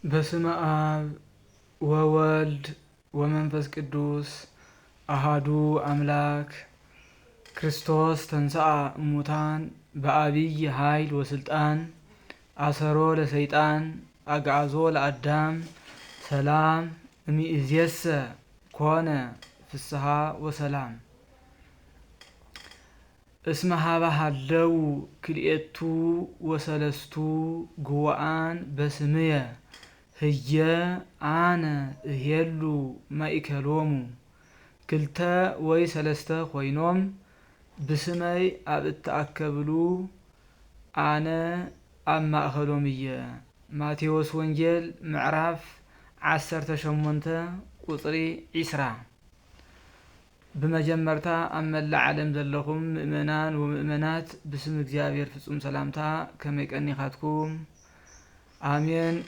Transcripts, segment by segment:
በስመ አብ ወወልድ ወመንፈስ ቅዱስ አሃዱ አምላክ። ክርስቶስ ተንሥአ እሙታን በአቢይ ኃይል ወስልጣን አሰሮ ለሰይጣን አግዓዞ ለአዳም። ሰላም እምይእዜሰ ኮነ ፍስሐ ወሰላም። እስመ ሀበ ሀለው ክልኤቱ ወሰለስቱ ግዋአን በስምየ ህየ አነ እሄሉ ማእከሎሙ። ክልተ ወይ ሰለስተ ኮይኖም ብስመይ ኣብ እተኣከብሉ ኣነ ኣብ ማእከሎም እየ። ማቴዎስ ወንጌል ምዕራፍ ዓሰርተ ሸሞንተ ቁጽሪ ዒስራ። ብመጀመርታ ኣብ መላእ ዓለም ዘለኹም ምእመናን ወምእመናት ብስም እግዚኣብሔር ፍጹም ሰላምታ ከመይ ቀኒኻትኩም? ኣሜን።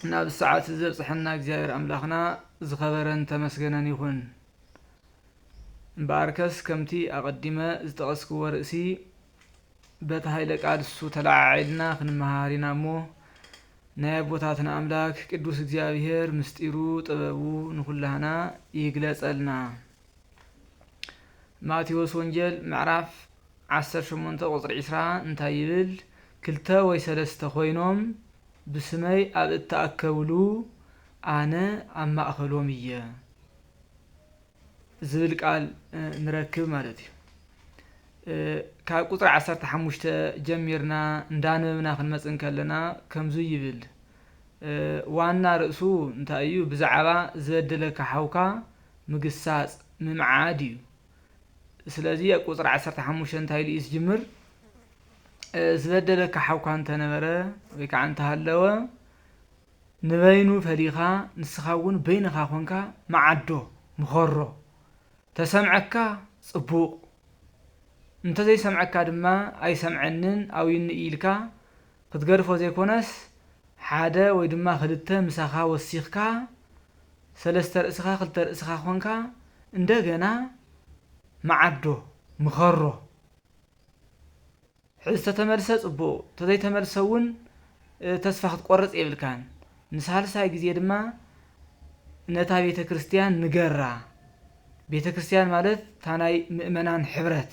ናብ ሰዓት ዘብጽሐና እግዚኣብሔር ኣምላኽና ዝኸበረን ተመስገነን ይኹን። እምበኣርከስ ከምቲ ኣቐዲመ ዝጠቐስክዎ ርእሲ በቲ ኃይለ ቃል እሱ ተለዓዒልና ክንመሃር ኢና እሞ፣ ናይ ኣቦታትና ኣምላክ ቅዱስ እግዚኣብሔር ምስጢሩ ጥበቡ ንኹላህና ይግለጸልና። ማቴዎስ ወንጌል ምዕራፍ ዓሰርተ ሸሞንተ ቁጽሪ ዒስራ እንታይ ይብል? ክልተ ወይ ሰለስተ ኮይኖም ብስመይ ኣብ እተኣከብሉ ኣነ ኣብ ማእከሎም እየ። ዝብል ቃል፣ እ፣ ንረክብ ማለት እዩ። እ፣ ካብ ቁጽሪ ዓሰርተ ሓሙሽተ ጀሚርና እንዳንበብና ክንመጽእ እንከለና ከምዙይ ይብል። እ፣ ዋና ርእሱ እንታይ እዩ? ብዛዕባ ዝበደለካ ሓውካ ምግሳጽ፣ ምምዓድ እዩ። ስለዚ ኣብ ቁጽሪ ዓሰርተ ሓሙሽተ እንታይ ኢሉ እዩ ዝጅምር? እ፣ ዝበደለካ ሓውካ እንተነበረ ወይ ከዓ እንተሃለወ፣ ንበይኑ ፈሊኻ፣ ንስኻ እውን በይንኻ ኾንካ መዓዶ፣ ምኸሮ። ተሰምዐካ ጽቡቕ፣ እንተዘይሰምዐካ ድማ ኣይሰምዐንን ኣውዩኒ ኢልካ ክትገድፎ ዘይኮነስ፣ ሓደ ወይ ድማ ክልተ ምሳኻ ወሲኽካ፣ ሰለስተ ርእስኻ፣ ክልተ ርእስኻ ኾንካ፣ እንደገና መዓዶ፣ ምኸሮ። ሕዚ ተተመልሰ ጽቡቕ፣ ተዘይተመልሰ እውን፣ እ፣ ተስፋ ክትቆርጽ የብልካን። ንሳልሳይ ግዜ ድማ ነታ ቤተ ክርስቲያን ንገራ። ቤተ ክርስቲያን ማለት እታ ናይ ምእመናን ሕብረት፣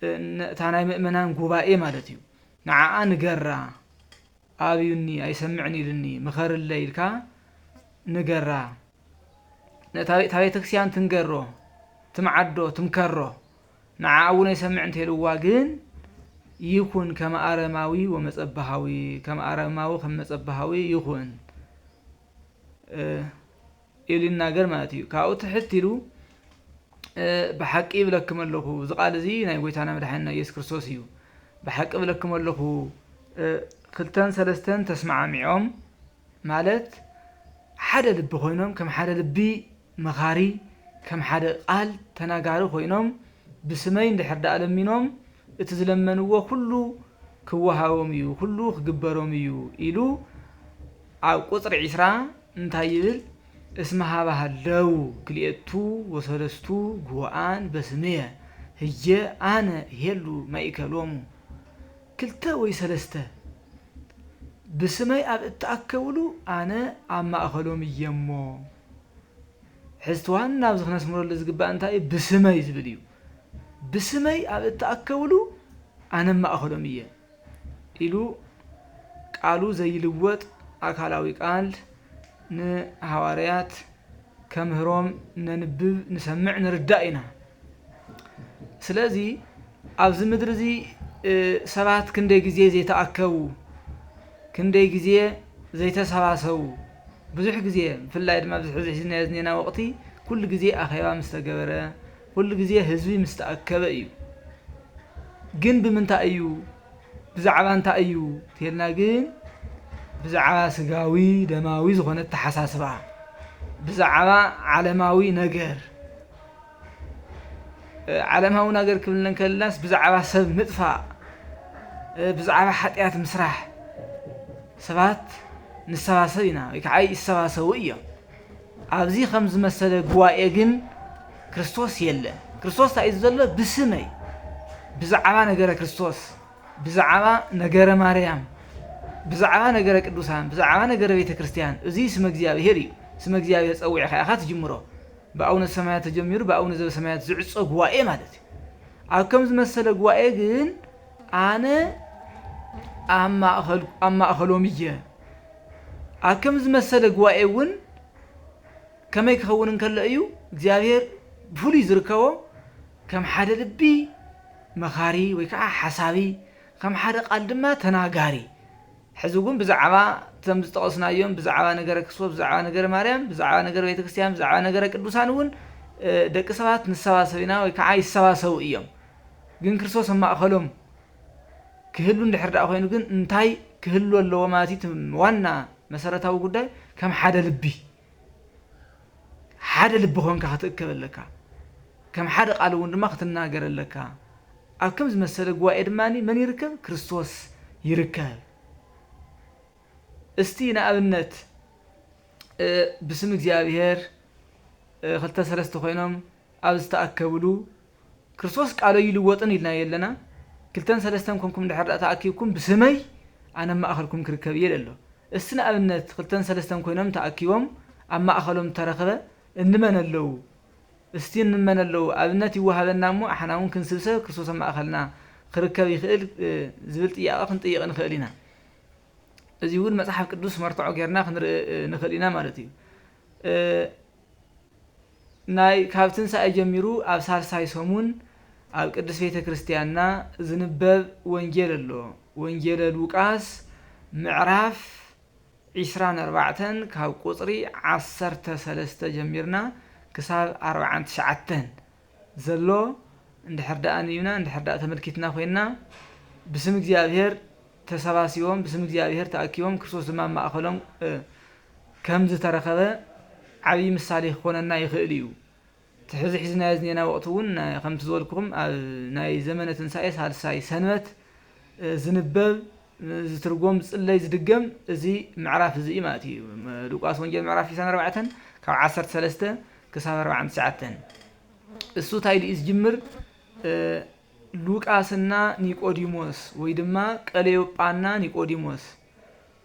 እ፣ ነ-፣ እታ ናይ ምእመናን ጉባኤ ማለት እዩ። ንዓኣ ንገራ። ኣብዩኒ፣ ኣይሰምዕን ኢሉኒ፣ ምኸርለይ ኢልካ ንገራ። ነታ ቤ-፣ እታ ቤተክርስቲያን ትንገሮ፣ ትምዓዶ፣ ትምከሮ። ንዓኣ እውን ኣይሰምዕን እንተኢልዋ ግን፣ ይኩን ከመ ኣረማዊ ወመጸብሃዊ፣ ከም ኣረማዊ ከም መጸብሃዊ ይኹን፣ እ፣ ኢሉ ይናገር ማለት እዩ። ካብኡ ትሕት ኢሉ፣ እ፣ ብሓቂ ይብለኩም ኣለኹ፣ እዚ ቃል እዚ ናይ ጎይታና መድሓኒና ኢየሱስ ክርስቶስ እዩ። ብሓቂ ይብለኩም ኣለኹ፣ እ፣ ክልተን ሰለስተን ተስማዓሚዖም፣ ማለት ሓደ ልቢ ኮይኖም፣ ከም ሓደ ልቢ መኻሪ፣ ከም ሓደ ቃል ተናጋሪ ኮይኖም፣ ብስመይ እንድሕር ደኣ ለሚኖም፣ እቲ ዝለመንዎ ኩሉ ክወሃቦም እዩ፣ ኩሉ ክግበሮም እዩ ኢሉ ኣብ ቁጽሪ ዒስራ እንታይ ይብል? እስመ ሀበ ሀለው ክልኤቱ ወሰለስቱ ግወኣን በስምየ ህየ ኣነ እሄሉ ማእከሎሙ። ክልተ ወይ ሰለስተ ብስመይ ኣብ እተኣከብሉ ኣነ ኣብ ማእከሎም እየ እሞ። ሕዝቲ ዋና ኣብዚ ክነስምረሉ ዝግባእ እንታይ እዩ? ብስመይ ዝብል እዩ። ብስመይ ኣብ እተኣከብሉ ኣነ ኣብ ማእከሎም እየ ኢሉ ቃሉ ዘይልወጥ ኣካላዊ ቃል ንሃዋርያት ከምህሮም ነንብብ፣ ንሰምዕ፣ ንርዳእ ኢና። ስለዚ ኣብዚ ምድሪ እዚ፣ እ፣ ሰባት ክንደይ ግዜ ዘይተኣከቡ፣ ክንደይ ግዜ ዘይተሰባሰቡ፣ ብዙሕ ግዜ፣ ብፍላይ ድማ ኣብዚ ሕዚ ሒዝናዮ ዝኔና ወቕቲ፣ ኩሉ ግዜ ኣኼባ ምስ ተገበረ፣ ኩሉ ግዜ ህዝቢ ምስ ተኣከበ እዩ። ግን ብምንታይ እዩ? ብዛዕባ እንታይ እዩ? እንተልና ግን፣ ብዛዕባ ስጋዊ፣ ደማዊ ዝኾነ ኣተሓሳስባ፣ ብዛዕባ ዓለማዊ ነገር፣ እ፣ ዓለማዊ ነገር ክብል እንከለናስ ብዛዕባ ሰብ ምጥፋእ፣ እ፣ ብዛዕባ ሓጢኣት ምስራሕ ሰባት ንሰባሰብ ኢና፣ ወይ ከዓ ይሰባሰቡ እዮም። ኣብዚ ከም ዝመሰለ ጉባኤ ግን ክርስቶስ የለን። ክርስቶስ እንታይ እዩ ዘሎ? ብስመይ፣ ብዛዕባ ነገረ ክርስቶስ፣ ብዛዕባ ነገረ ማርያም፣ ብዛዕባ ነገረ ቅዱሳን፣ ብዛዕባ ነገረ ቤተ ክርስቲያን፣ እዚ ስመ እግዚኣብሔር እዩ። ስመ እግዚኣብሔር ጸዊዕካ ኢኻ ትጅምሮ። ብኣቡነ ሰማያት ተጀሚሩ ብኣቡነ ዘበሰማያት ዝዕጾ ጉባኤ ማለት እዩ። ኣብ ከም ዝመሰለ ጉባኤ ግን ኣነ ኣብ ማእኸል-፣ ኣብ ማእኸሎም እየ። ኣብ ከም ዝመሰለ ጉባኤ እውን ከመይ ክኸውን እንከሎ እዩ እግዚኣብሔር ብፍሉይ ዝርከቦ? ከም ሓደ ልቢ መኻሪ ወይ ከዓ ሓሳቢ፣ ከም ሓደ ቃል ድማ ተናጋሪ። ሕዚ እውን ብዛዕባ እቶም ዝጠቐስናዮም፣ ብዛዕባ ነገረ ክርስቶስ፣ ብዛዕባ ነገረ ማርያም፣ ብዛዕባ ነገረ ቤተክርስትያን፣ ብዛዕባ ነገረ ቅዱሳን እውን፣ እ፣ ደቂ ሰባት ንሰባሰብ ኢና ወይ ከዓ ይሰባሰቡ እዮም። ግን ክርስቶስ ኣብ ማእኸሎም ክህሉ እንድሕር ደኣ ኮይኑ ግን እንታይ ክህሉ ኣለዎ ማለት እዩ? እቲ ዋና መሰረታዊ ጉዳይ ከም ሓደ ልቢ፣ ሓደ ልቢ ኮንካ ክትእከብ ኣለካ። ከም ሓደ ቃል እውን ድማ ክትናገር ኣለካ። ኣብ ከም ዝመሰለ ጉባኤ ድማ መን ይርከብ? ክርስቶስ ይርከብ። እስቲ ንኣብነት፣ እ፣ ብስም እግዚኣብሔር፣ እ፣ ክልተ ሰለስተ ኮይኖም ኣብ ዝተኣከብሉ፣ ክርስቶስ ቃሉ ኣይልወጥን ኢልና የለና። ክልተን ሰለስተን ኮንኩም እንድሕር ደኣ ተኣኪብኩም ብስመይ ኣነ ኣብ ማእኸልኩም ክርከብ እየ ኢሉ ኣሎ። እስቲ ንኣብነት ክልተን ሰለስተን ኮይኖም ተኣኪቦም ኣብ ማእኸሎም ተረኽበ እንመን ኣለዉ? እስቲ እንመን ኣለዉ? ኣብነት ይወሃበና እሞ ኣሕና እውን ክንስብሰብ ክርስቶስ ኣብ ማእኸልና ክርከብ ይኽእል፣ እ፣ ዝብል ጥያቐ ክንጥይቕ ንኽእል ኢና። እዚ እውን መጽሓፍ ቅዱስ መርትዖ ጌርና ክንርኢ፣ እ፣ ንኽእል ኢና ማለት እዩ። እ፣ ናይ ካብ ትንሳኤ ጀሚሩ ኣብ ሳልሳይ ሰሙን ኣብ ቅድስት ቤተ ክርስቲያንና ዝንበብ ወንጌል ኣሎ። ወንጌለ ሉቃስ ምዕራፍ ዒስራን ኣርባዕተን ካብ ቁጽሪ ዓሰርተ ሰለስተ ጀሚርና ክሳብ ኣርብዓን ትሽዓተን ዘሎ እንድሕር ደኣ ንዩና፣ እንድሕር ደኣ ተመልኪትና ኮይንና፣ ብስም እግዚኣብሔር ተሰባሲቦም፣ ብስም እግዚኣብሔር ተኣኪቦም፣ ክርስቶስ ድማ ኣብ ማእኸሎም፣ እ፣ ከም ዝተረኸበ ዓብዪ ምሳሌ ክኾነና ይኽእል እዩ። እቲ ሕዚ ሒዝናዮ ዝኔና ወቕቲ እውን፣ እ፣ ከምቲ ዝበልኩኹም ኣብ ናይ ዘመነ ትንሳኤ ሳልሳይ ሰንበት፣ እ፣ ዝንበብ፣ እ፣ ዝትርጎም፣ ዝጽለይ፣ ዝድገም እዚ ምዕራፍ እዚ እዩ ማለት እዩ። ሉቃስ ወንጌል ምዕራፍ ዒስራን ኣርባዕተን ካብ ዓሰርተ ሰለስተ ክሳብ ኣርብዓን ትሽዓተን። እሱ እንታይ ኢሉ እዩ ዝጅምር? እ፣ ሉቃስና ኒቆዲሞስ ወይ ድማ ቀለዮጳና ኒቆዲሞስ።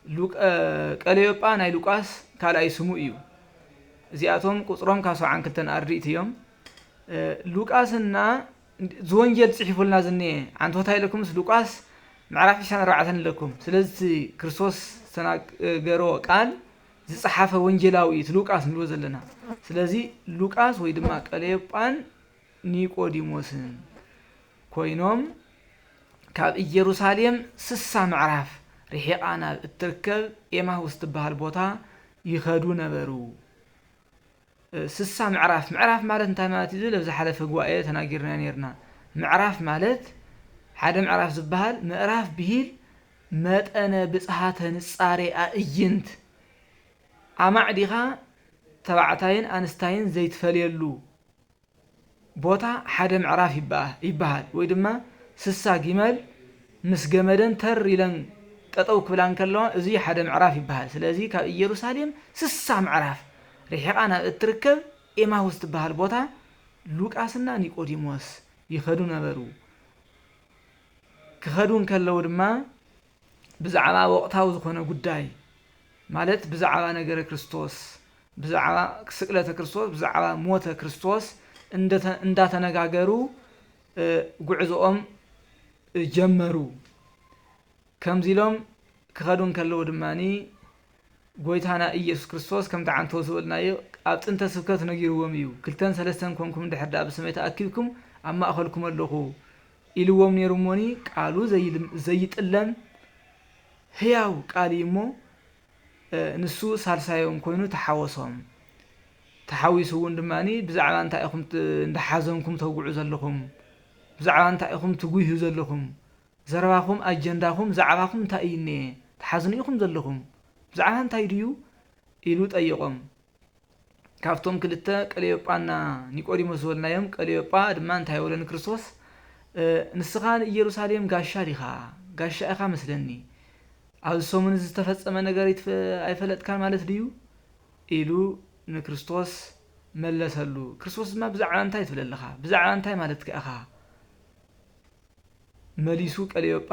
ሉቅ-፣ እ፣ ቀለዮጳ ናይ ሉቃስ ካልኣይ ስሙ እዩ። እዚኣቶም ቁጽሮም ካብ ሰብዓን ክልተን ኣርድእቲ እዮም። እ፣ ሉቃስና እዚ ወንጌል ጽሒፉልና ዝኒኤ፣ ኣንታ እንታይ ኢለኩምስ ሉቃስ ምዕራፍ ዒስራን ኣርባዕተን ኣለኩም። ስለዚ እቲ ክርስቶስ ዝተናገሮ ቃል ዝጸሓፈ ወንጌላዊ እዩ፣ እቲ ሉቃስ ንብሎ ዘለና። ስለዚ ሉቃስ ወይ ድማ ቀለዮጳን ኒቆዲሞስን ኮይኖም ካብ ኢየሩሳሌም ስሳ ምዕራፍ ርሒቓ ናብ እትርከብ ኤማሁስ ትበሃል ቦታ ይኸዱ ነበሩ። እ፣ ስሳ ምዕራፍ፣ ምዕራፍ ማለት እንታይ ማለት እዩ ዝብል ኣብ ዝሓለፈ ጉባኤ ተናጊርና ነይርና። ምዕራፍ ማለት ሓደ ምዕራፍ ዝበሃል ምዕራፍ ብሂል መጠነ ብጽሃተ ንጻሬ ኣእይንት፣ ኣማዕዲኻ ተባዕታይን ኣንስታይን ዘይትፈልየሉ ቦታ ሓደ ምዕራፍ ይበሃ-፣ ይበሃል። ወይ ድማ ስሳ ጊመል ምስ ገመደን ተር ኢለን ጠጠው ክብላ እንከለዋ፣ እዚ ሓደ ምዕራፍ ይበሃል። ስለዚ ካብ ኢየሩሳሌም ስሳ ምዕራፍ ርሒቓ ናብ እትርከብ ኤማሁስ ትበሃል ቦታ ሉቃስና ኒቆዲሞስ ይኸዱ ነበሩ። ክኸዱ እንከለዉ ድማ ብዛዕባ ወቕታዊ ዝኾነ ጉዳይ፣ ማለት ብዛዕባ ነገረ ክርስቶስ፣ ብዛዕባ ስቅለተ ክርስቶስ፣ ብዛዕባ ሞተ ክርስቶስ እንደተ-፣ እንዳተነጋገሩ፣ እ፣ ጉዕዞኦም፣ እ፣ ጀመሩ። ከምዚ ኢሎም ክኸዱ እንከለዉ ድማኒ፣ ጎይታና ኢየሱስ ክርስቶስ፣ ከምቲ ዓንተው ዝበልናዮ፣ ኣብ ጥንተ ስብከት ነጊርዎም እዩ። ክልተን ሰለስተን ኮንኩም እንድሕር ደኣ ብስመይ ተኣኪብኩም፣ ኣብ ማእኸልኩም ኣለኹ ኢልዎም ነይሩ እሞኒ፣ ቃሉ ዘይልም-፣ ዘይጥለም ህያው ቃል እዩ እሞ፣ እ፣ ንሱ ሳልሳዮም ኮይኑ ተሓወሶም። ተሓዊሱ እውን ድማኒ፣ ብዛዕባ እንታይ ኢኹም ት-፣ እንዳሓዘንኩም ተውግዑ ዘለኹም? ብዛዕባ እንታይ ኢኹም ትጉህዩ ዘለኹም? ዘረባኹም፣ ኣጀንዳኹም፣ ዛዕባኹም እንታይ እዩ እኒኤ? ትሓዝኑ ኢኹም ዘለኹም? ብዛዕባ እንታይ ድዩ? ኢሉ ጠየቖም። ካብቶም ክልተ ቀለዮጳና ኒቆዲሞስ ዝበልናዮም፣ ቀለዮጳ ድማ እንታይ በሎ ንክርስቶስ? እ፣ ንስኻ ንኢየሩሳሌም ጋሻ ዲኻ? ጋሻ ኢኻ መስለኒ። ኣብዚ ሰሙን እዚ ዝተፈጸመ ነገር ይትፈ-፣ ኣይፈለጥካን ማለት ድዩ? ኢሉ ንክርስቶስ መለሰሉ። ክርስቶስ ድማ ብዛዕባ እንታይ ትብል ኣለኻ? ብዛዕባ እንታይ ማለትካ ኢኻ? መሊሱ ቀለዮጳ፣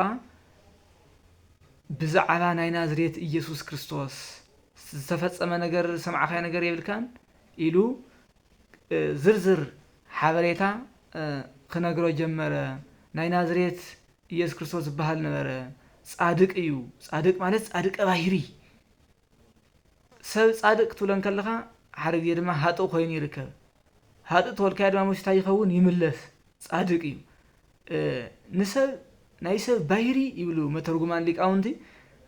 ብዛዕባ ናይ ናዝሬት ኢየሱስ ክርስቶስ ዝተፈጸመ ነገር ዝሰማዕካዮ ነገር የብልካን? ኢሉ፣ እ፣ ዝርዝር ሓበሬታ፣ እ፣ ክነግሮ ጀመረ። ናይ ናዝሬት ኢየሱስ ክርስቶስ ዝበሃል ነበረ። ጻድቅ እዩ። ጻድቅ ማለት ጻድቀ ባሂሪ። ሰብ ጻድቅ ክትብሎ እንከለኻ፣ ሓደ ግዜ ድማ ሃጥእ ኮይኑ ይርከብ። ሃጥእ ተበልካዮ ድማ መሲታ ይኸውን፣ ይምለስ። ጻድቅ እዩ። እ፣ ንሰብ፣ ናይ ሰብ ባሂሪ ይብሉ መተርጉማን ሊቃውንቲ፣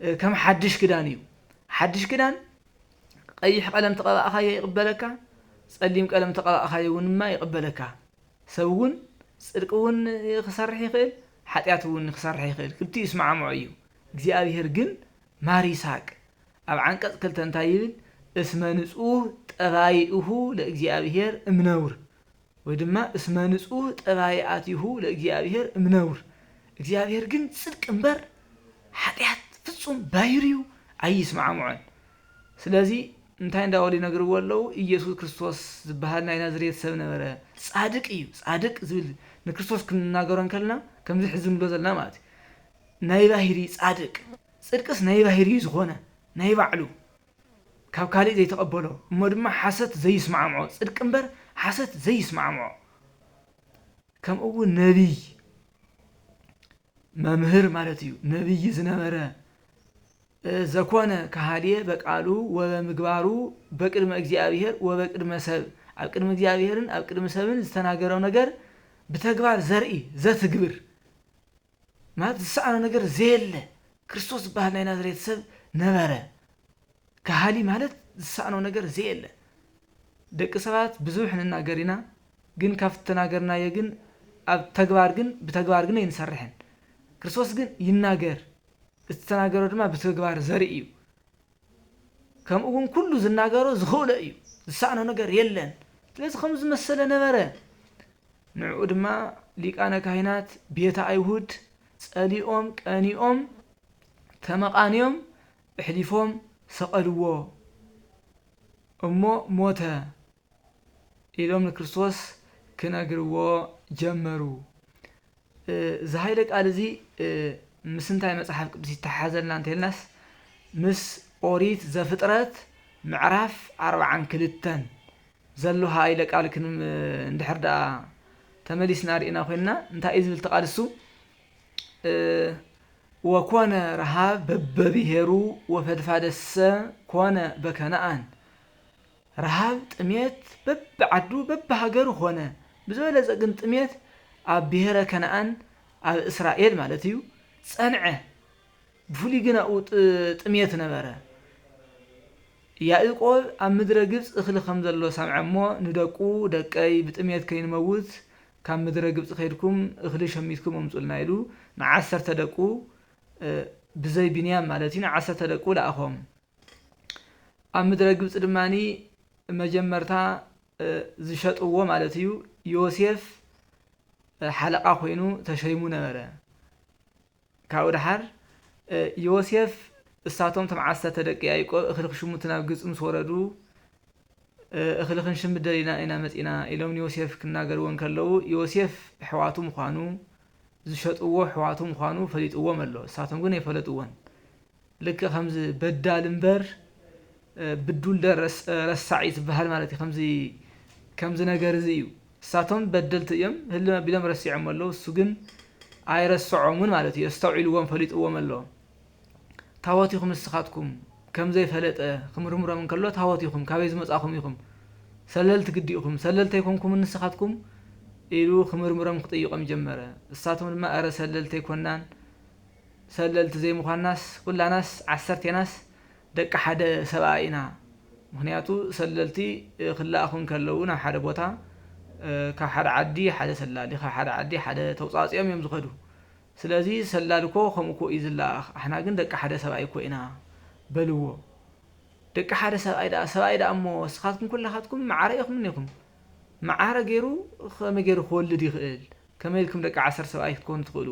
እ፣ ከም ሓድሽ ክዳን እዩ። ሓድሽ ክዳን ቀይሕ ቀለም ተቐባእኻዮ ይቕበለካ፣ ጸሊም ቀለም ተቐባእኻዮ እውን ድማ ይቕበለካ። ሰብ እውን ጽድቂ እውን ክሰርሕ ይኽእል፣ ሓጢኣት እውን ክሰርሕ ይኽእል። ክልቲኡ ይስማዕምዖ እዩ። እግዚኣብሔር ግን ማር ይስሐቅ። ኣብ ዓንቀጽ ክልተ እንታይ ይብል? እስመ ንጹህ ጠባይኡ ለእግዚኣብሔር እምነውር፣ ወይ ድማ እስመ ንጹህ ጠባይኣቲሁ ለእግዚኣብሔር እምነውር። እግዚኣብሔር ግን ጽድቂ እምበር ሓጢኣት ፍጹም ባይርዩ ኣይስማዕምዖን። ስለዚ እንታይ እንዳበሉ ይነግርዎ ኣለዉ? ኢየሱስ ክርስቶስ ዝበሃል ናይ ናዝሬት ሰብ ነበረ። ጻድቅ እዩ። ጻድቅ ዝብል ንክርስቶስ ክንናገሮ እንከለና ከምዚ ሕዚ ንብሎ ዘለና ማለት እዩ። ናይ ባሂሪ ጻድቅ። ጽድቅስ ናይ ባሂሪ እዩ ዝኾነ፣ ናይ ባዕሉ። ካብ ካልእ ዘይተቐበሎ፣ እሞ ድማ ሓሰት ዘይስማዕምዖ። ጽድቂ እምበር ሓሰት ዘይስማዕምዖ። ከምኡ እውን ነቢይ፣ መምህር ማለት እዩ። ነቢይ ዝነበረ፣ እ፣ ዘኮነ ከሃልየ በቃሉ ወበምግባሩ በቅድመ እግዚኣብሔር ወበቅድመ ሰብ። ኣብ ቅድሚ እግዚኣብሔርን ኣብ ቅድሚ ሰብን ዝተናገረው ነገር ብተግባር ዘርኢ፣ ዘትግብር። ማለት ዝሰኣኖ ነገር ዘየለ ክርስቶስ ዝበሃል ናይ ናዝሬት ሰብ ነበረ። ከሃሊ ማለት ዝሰኣኖ ነገር ዘየለ። ደቂ ሰባት ብዙሕ ንናገር ኢና፣ ግን ካብ ዝተናገርናዮ ግን ኣብ ተግባር ግን፣ ብተግባር ግን ኣይንሰርሕን። ክርስቶስ ግን ይናገር፣ ዝተናገሮ ድማ ብተግባር ዘርኢ እዩ። ከምኡ እውን ኩሉ ዝናገሮ ዝኽእሎ እዩ፣ ዝሰኣኖ ነገር የለን። ስለዚ ከምኡ ዝመሰለ ነበረ። ንዕኡ ድማ ሊቃነ ካህናት ቤተ ኣይሁድ ጸሊኦም ቀኒኦም ተመቓንዮም ኣሕሊፎም ሰቐልዎ። እሞ ሞተ ኢሎም ንክርስቶስ ክነግርዎ ጀመሩ። እ፣ እዚ ሃይለ ቃል እዚ፣ እ፣ ምስ እንታይ መጽሓፍ ቅዱስ ይተሓሓዘልና እንተልናስ፣ ምስ ኦሪት ዘፍጥረት ምዕራፍ ኣርብዓን ክልተን ዘሎ ሃይለ ቃል ክን-፣ እንድሕር ደኣ ተመሊስና ርኢና ኮይንና፣ እንታይ እዩ ዝብል እቲ ቃል እሱ? እ፣ "ወኮነ ረሃብ በበብሔሩ ወፈድፋደሰ ኮነ በከነኣን።" ረሃብ፣ ጥሜት፣ በብዓዱ፣ በብሃገሩ ኾነ። ብዝበለጸ ግን ጥሜት ኣብ ብሔረ ከነኣን፣ ኣብ እስራኤል ማለት እዩ፣ ጸንዐ። ብፍሉይ ግን ኣብኡ ጥ-፣ ጥሜት ነበረ። ያዕቆብ ኣብ ምድረ ግብጽ እኽሊ ከም ዘሎ ሰምዐ እሞ፣ ንደቁ፣ "ደቀይ፣ ብጥሜት ከይንመውት፣ ካብ ምድረ ግብጽ ከይድኩም እኽሊ ሸሚትኩም ኣምጹልና" ኢሉ ንዓሰርተ ደቁ፣ እ፣ ብዘይ ብንያም ማለት እዩ፣ ንዓሰርተ ደቁ ለኣኾም። ኣብ ምድረ ግብጽ ድማኒ መጀመርታ፣ እ፣ ዝሸጥዎ ማለት እዩ፣ ዮሴፍ፣ እ፣ ሓለቓ ኮይኑ ተሸይሙ ነበረ። ካብኡ ደሓር፣ እ፣ ዮሴፍ፣ እሳቶም እቶም ዓሰርተ ደቂ ያዕቆብ እኽሊ ክሽምቱ ናብ ግብጺ ምስ ወረዱ፣ እ፣ "እኽሊ ክንሽምት ደሊና ኢና መጺና" ኢሎም ንዮሴፍ ክናገርዎ እንከለዉ፣ ዮሴፍ ኣሕዋቱ ምዃኑ፣ ዝሸጥዎ ኣሕዋቱ ምዃኑ ፈሊጥዎም ኣሎ። እሳቶም ግን ኣይፈለጥዎን። ልክዕ ከምዚ በዳል እምበር፣ እ፣ ብዱል ደ ረስ-፣ ረሳዕ እዩ ዝበሃል ማለት እዩ። ከምዚ፣ ከምዚ ነገር እዚ እዩ። እሳቶም በደልቲ እዮም፣ ህልም ኣቢሎም ረሲዖም ኣለዉ። እሱ ግን ኣይረስዖምን ማለት እዩ። ኣስተውዒልዎም፣ ፈሊጥዎም ኣሎ። "ታቦት ኢኹም ንስኻትኩም?" ከም ዘይፈለጠ ክምርምሮም እንከሎ፣ "ታቦት ኢኹም፣ ካበይ ዝመጻኹም ኢኹም? ሰለልቲ ግዲ ኢኹም፣ ሰለልቲ ኣይኮንኩምን ንስኻትኩም?" ኢሉ ክምርምሮም ክጥይቖም ጀመረ። እሳቶም ድማ፣ "ኣረ ሰለልቲ ኣይኮናን፣ ሰለልቲ ዘይምዃንናስ፣ ኩላናስ ዓሰርቴናስ ደቂ ሓደ ሰብኣይ ኢና። ምኽንያቱ ሰለልቲ፣ እ፣ ክለኣኹ እንከለዉ ናብ ሓደ ቦታ፣ እ፣ ካብ ሓደ ዓዲ ሓደ ሰላሊ፣ ካብ ሓደ ዓዲ ሓደ ተውጻጽኦም እዮም ዝኸዱ። ስለዚ ሰላሊ እኮ ከምኡ እኮ እዩ ዝለኣኽ። ኣሕና ግን ደቂ ሓደ ሰብኣይ እኮ ኢና" በልዎ። "ደቂ ሓደ ሰብኣይ ደኣ፣ ሰብኣይ ደኣ እሞ፣ ንስኻትኩም ኩላኻትኩም ማዕረ ኢኹም እኒኹም። ማዕረ ገይሩ ከመይ ገይሩ ክወልድ ይኽእል? ከመይ ኢልኩም ደቂ ዓሰርተ ሰብኣይ ክትኮኑ ትኽእሉ?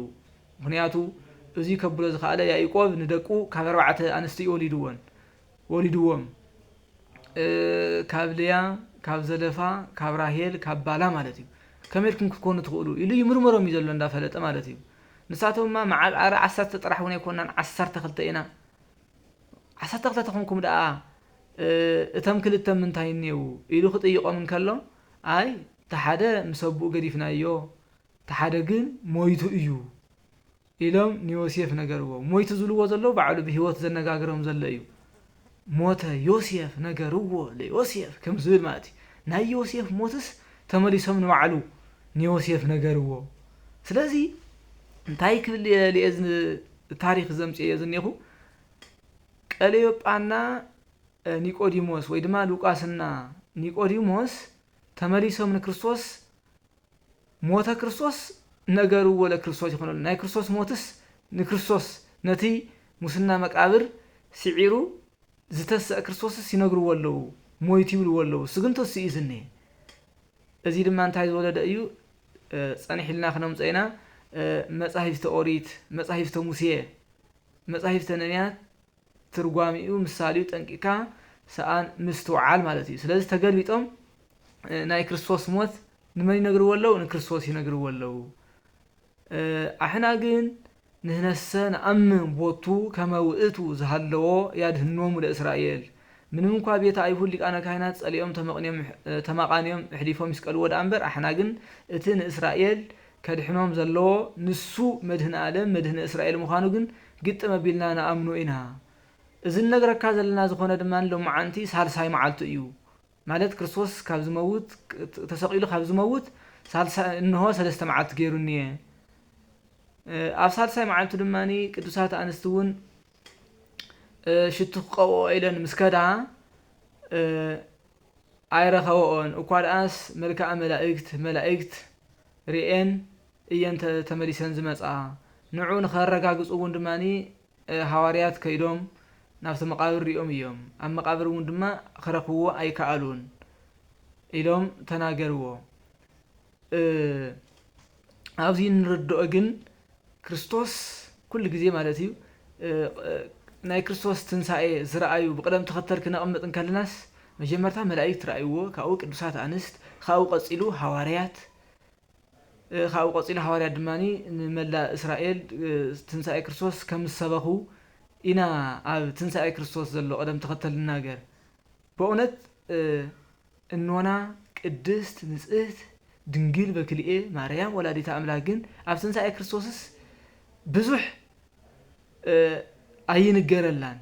ምኽንያቱ እዚ ከብሎ ዝኸኣለ ያዕቆብ ንደቁ ካብ ኣርባዕተ ኣንስቲ እዩ ወሊድወን፣ ወሊድዎም። እ፣ ካብ ልያ፣ ካብ ዘለፋ፣ ካብ ራሄል፣ ካብ ባላ ማለት እዩ። ከመይ ኢልኩም ክትኮኑ ትኽእሉ?" ኢሉ ይምርምሮም እዩ ዘሎ እንዳፈለጠ ማለት እዩ። ንሳቶም ድማ መዓል ኣረ ዓሰርተ ጥራሕ እውን ኣይኮናን፣ ዓሰርተ ክልተ ኢና። ዓሰርተ ክልተ ተኾንኩም ደኣ፣ እ፣ እቶም ክልተ ምንታይ እኔዉ? ኢሉ ክጥይቖም እንከሎ፣ ኣይ፣ እቲ ሓደ ምስ ኣቦኡ ገዲፍናዮ፣ እቲ ሓደ ግን ሞይቱ እዩ ኢሎም ንዮሴፍ ነገርዎ። ሞይቱ ዝብልዎ ዘለዉ ባዕሉ ብህይወት ዘነጋግሮም ዘሎ እዩ። ሞተ ዮሴፍ ነገርዎ ለዮሴፍ ከም ዝብል ማለት እዩ። ናይ ዮሴፍ ሞትስ ተመሊሶም ንባዕሉ ንዮሴፍ ነገርዎ። ስለዚ እንታይ ክብል እየ ልየ ዝን-፣ ታሪኽ ዘምጽኤዮ ዝኔኹ? ቀለዮጳና፣ እ፣ ኒቆዲሞስ ወይ ድማ ሉቃስና ኒቆዲሞስ ተመሊሶም ንክርስቶስ ሞተ ክርስቶስ ነገርዎ ለክርስቶስ ይኾነሉ። ናይ ክርስቶስ ሞትስ ንክርስቶስ ነቲ ሙስና መቃብር ስዒሩ ዝተስአ ክርስቶስስ ይነግርዎ ኣለዉ፣ ሞይቱ ይብልዎ ኣለዉ። እሱ ግን ተስኡ እዩ ዝኒሄ። እዚ ድማ እንታይ ዝወለደ እዩ? እ፣ ጸኒሕ ኢልና ክነምጾ ኢና። እ፣ መጻሕፍተ ኦሪት፣ መጻሕፍተ ሙሴ፣ መጻሕፍተ ነቢያት ትርጓሚኡ፣ ምሳሌኡ ጠንቂቕካ ሰኣን ምስትውዓል ማለት እዩ። ስለዚ ተገልቢጦም፣ እ፣ ናይ ክርስቶስ ሞት ንመን ይነግርዎ ኣለዉ? ንክርስቶስ ይነግርዎ ኣለዉ። እ፣ ኣሕና ግን ንሕነሰ ነኣምን ቦቱ ከመ ውእቱ ዝሃለዎ ያድህኖሙ ለእስራኤል። ምንም እንኳ ቤተ ኣይሁድ ሊቃነ ካህናት ጸሊኦም ተመቕንዮም፣ እ፣ ተማቓንዮም እሕሊፎም ይስቀልዎ ደኣ እምበር፣ ኣሕና ግን እቲ ንእስራኤል ከድሕኖም ዘለዎ ንሱ መድህን ዓለም፣ መድህን እስራኤል ምዃኑ ግን ግጥም ኣቢልና ንኣምኖ ኢና። እዚ ንነግረካ ዘለና ዝኾነ ድማ ሎማዓንቲ ሳልሳይ መዓልቱ እዩ። ማለት ክርስቶስ ካብ ዝመውት፣ ተሰቒሉ ካብ ዝመውት ሳልሳ-፣ እንሆ ሰለስተ መዓልቲ ገይሩ እኒኤ። እ፣ ኣብ ሳልሳይ መዓልቱ ድማ ቅዱሳት ኣንስቲ እውን፣ እ፣ ሽቱ ክቐብኦ ኢለን ምስ ከዳ፣ እ፣ ኣይረኸበኦን። እኳ ደኣስ መልክዓ መላእክት፣ መላእክት ርእየን እየን ተ-፣ ተመሊሰን ዝመጻ። ንዑ ንኸረጋግጹ እውን ድማ፣ እ፣ ሃዋርያት ከይዶም ናብቲ መቓብር ሪኦም እዮም። ኣብ መቓብር እውን ድማ ክረኽብዎ ኣይከኣሉን ኢሎም ተናገርዎ። እ፣ ኣብዚ እንርድኦ ግን ክርስቶስ ኩሉ ግዜ ማለት እዩ፣ እ፣ እ፣ ናይ ክርስቶስ ትንሳኤ ዝረኣዩ ብቅደም ተኸተል ክነቕምጥ እንከለናስ መጀመርታ መላእክት ረኣይዎ፣ ካብኡ ቅዱሳት ኣንስት፣ ካብኡ ቀጺሉ ሃዋርያት፣ እ፣ ካብኡ ቀጺሉ ሃዋርያት ድማ ንመላእ እስራኤል፣ እ፣ ትንሳኤ ክርስቶስ ከም ዝሰበኹ ኢና ኣብ ትንሳኤ ክርስቶስ ዘሎ ቅደም ተኸተል ንናገር። በእውነት፣ እ፣ እኖና ቅድስት ንጽህት ድንግል በክልኤ ማርያም ወላዲተ ኣምላክ ግን ኣብ ትንሳኤ ክርስቶስስ ብዙሕ፣ እ፣ ኣይንገረላን።